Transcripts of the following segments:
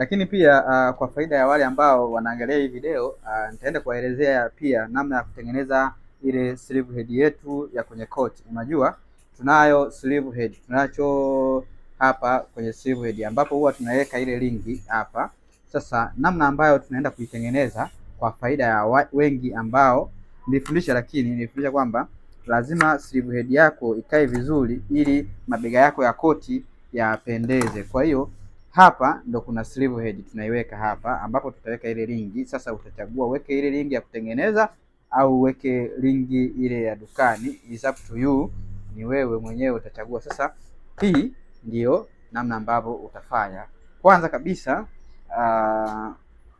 Lakini pia kwa faida ya wale ambao wanaangalia hii video, nitaenda kuwaelezea pia namna ya kutengeneza ile sleeve head yetu ya kwenye coat. Unajua tunayo sleeve head, tunacho hapa kwenye sleeve head ambapo huwa tunaweka ile ringi hapa. Sasa namna ambayo tunaenda kuitengeneza kwa faida ya wengi ambao nilifundisha, lakini nilifundisha kwamba lazima sleeve head yako ikae vizuri ili mabega yako ya koti yapendeze. Kwa hiyo hapa ndo kuna sleeve head tunaiweka hapa, ambapo tutaweka ile ringi. Sasa utachagua uweke ile ringi ya kutengeneza au uweke ringi ile ya dukani, is up to you, ni wewe mwenyewe utachagua. Sasa hii ndiyo namna ambavyo utafanya. Kwanza kabisa,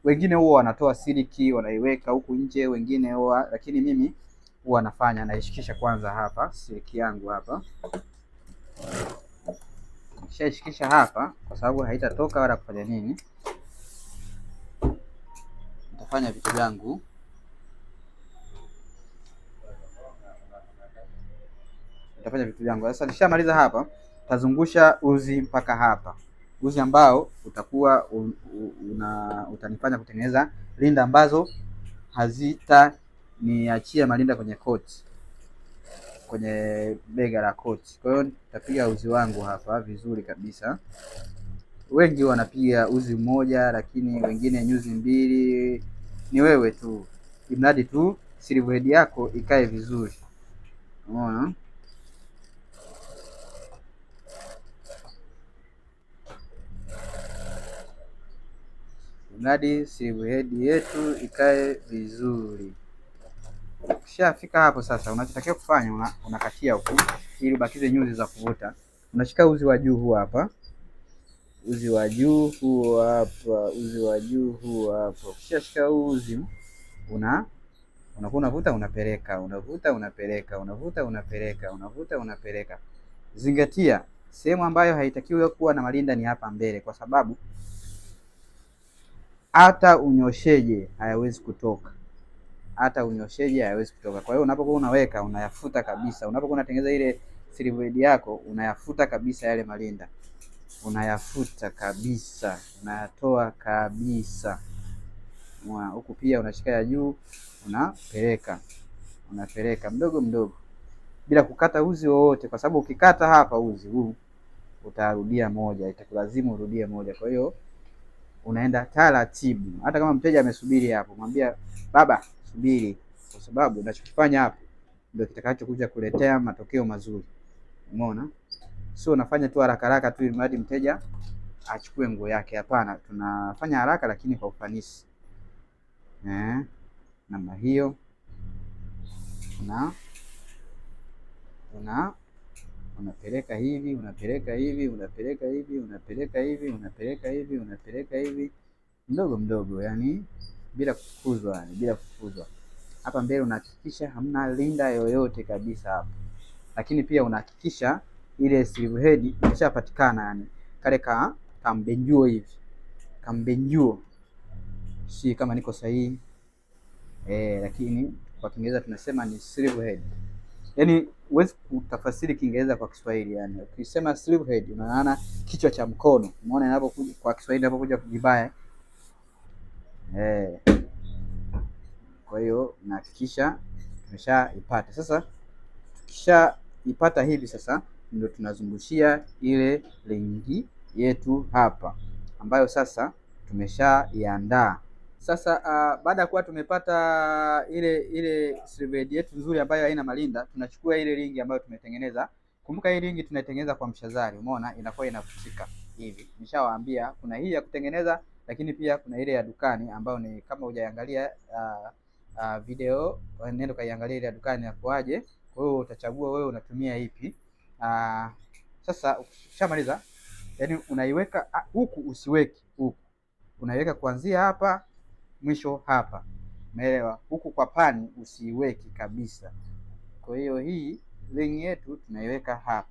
wengine huwa wanatoa siliki wanaiweka huku nje, wengine huwa, lakini mimi huwa nafanya naishikisha kwanza hapa siliki yangu hapa. Nishaishikisha hapa kwa sababu haitatoka wala kufanya nini. Nitafanya vitu vyangu. Nitafanya vitu vyangu. Sasa nishamaliza hapa, tazungusha uzi mpaka hapa. Uzi ambao utakuwa utanifanya kutengeneza linda ambazo hazitaniachia malinda kwenye koti, kwenye bega la koti. Kwa hiyo nitapiga uzi wangu hapa vizuri kabisa. Wengi wanapiga uzi mmoja, lakini wengine nyuzi mbili. Ni wewe tu, imradi tu sleeve head yako ikae vizuri. Umeona? Imradi sleeve head yetu ikae vizuri. Ukishafika hapo sasa, unachotakiwa kufanya unakatia huku ili ubakize nyuzi za kuvuta. Unashika uzi wa juu huu hapa, uzi wa juu huu hapa, uzi wa juu huu hapa. Ukishashika huu uzi unakuwa unavuta unapeleka, unavuta unapeleka, unavuta unapeleka, unavuta unapeleka. Zingatia sehemu ambayo haitakiwi kuwa na malinda ni hapa mbele, kwa sababu hata unyosheje hayawezi kutoka. Hata unyosheje hayawezi kutoka. Kwa hiyo unapokuwa unaweka unayafuta kabisa. Unapokuwa unatengeneza ile sleeve head yako unayafuta kabisa yale malinda. Unayafuta kabisa, unayatoa kabisa. Umeona? Huku pia unashika ya juu unapeleka. Unapeleka mdogo mdogo bila kukata uzi wowote, kwa sababu ukikata hapa uzi huu utarudia moja, itakulazimu urudie moja. Kwa hiyo unaenda taratibu. Hata kama mteja amesubiri hapo, mwambia baba subiri, kwa sababu unachokifanya hapo ndio kitakachokuja kuletea matokeo mazuri. Umeona? Sio unafanya tu haraka haraka tu ili mradi mteja achukue nguo yake. Hapana, tunafanya haraka lakini kwa ufanisi. Namna hiyo unapeleka hivi, unapeleka hivi, unapeleka hivi, unapeleka hivi, unapeleka hivi, unapeleka hivi mdogo mdogo, yani bila kufukuzwa, yani bila kufukuzwa. Hapa mbele unahakikisha hamna linda yoyote kabisa hapa. Lakini pia unahakikisha ile sleeve head imeshapatikana, yani kale ka kambenjuo hivi. Kambenjuo. Si kama niko sahihi. Lakini kwa Kiingereza tunasema ni sleeve head. Yaani huwezi kutafasiri Kiingereza kwa Kiswahili yani. Ukisema sleeve head unaona kichwa cha mkono. Umeona inapokuja kwa Kiswahili inapokuja kujibaya. Kwa hiyo nahakikisha tumeshaipata. Sasa tukishaipata hivi sasa ndio tunazungushia ile ringi yetu hapa ambayo sasa tumeshaiandaa. Sasa baada ya kuwa tumepata ile sleeve head yetu nzuri ambayo haina malinda, tunachukua ile ringi ambayo tumetengeneza. Kumbuka hii ringi tunaitengeneza kwa mshazari, umeona inakuwa inavutika hivi. Nishawaambia kuna hii ya kutengeneza, lakini pia kuna ile ya dukani ambayo ni kama hujaangalia video, nenda kaiangalia ile ya dukani inakuaje. Kwa hiyo utachagua wewe unatumia ipi. Sasa ukishamaliza, yani unaiweka huku, usiweki huku. Unaiweka kuanzia hapa mwisho hapa. Umeelewa? Huku kwa pani usiiweki kabisa. Kwa hiyo hii ring yetu tunaiweka hapa.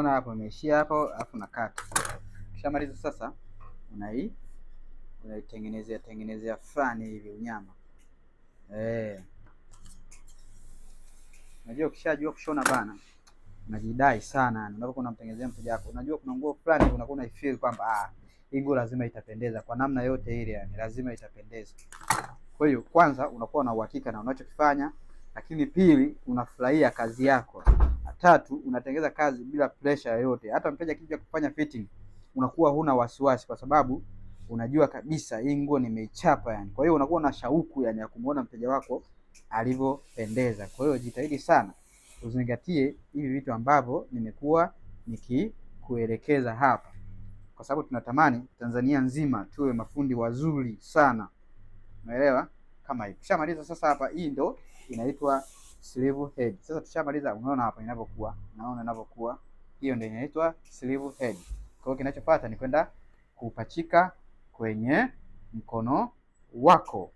Umeona hapo imeishia hapo, alafu nakata. Ukishamaliza sasa unaitengenezea tengenezea fulani hivi unyama. Unajua ukishajua kushona bana unajidai sana yani, unapokuwa unamtengenezea mteja wako, unajua kuna nguo fulani unakuwa unaifeel kwamba hii nguo lazima itapendeza kwa namna yote ile, yani lazima itapendeza. Kwa hiyo kwanza unakuwa na uhakika na unachokifanya, lakini pili unafurahia kazi yako, tatu unatengeza kazi bila pressure yoyote. Hata mteja akija kufanya fitting unakuwa huna wasiwasi, kwa sababu unajua kabisa hii nguo nimeichapa yani. Kwa hiyo unakuwa na shauku yani ya kumuona mteja wako alivyopendeza. Kwa hiyo jitahidi sana uzingatie hivi vitu ambavyo nimekuwa nikikuelekeza hapa, kwa sababu tunatamani Tanzania nzima tuwe mafundi wazuri sana, unaelewa? Kama hivi tushamaliza sasa hapa, hii ndo inaitwa sleeve head. Sasa tushamaliza, unaona hapa inavyokuwa, unaona inavyokuwa, hiyo ndio inaitwa sleeve head. Kwa hiyo kinachofuata ni kwenda kupachika kwenye mkono wako.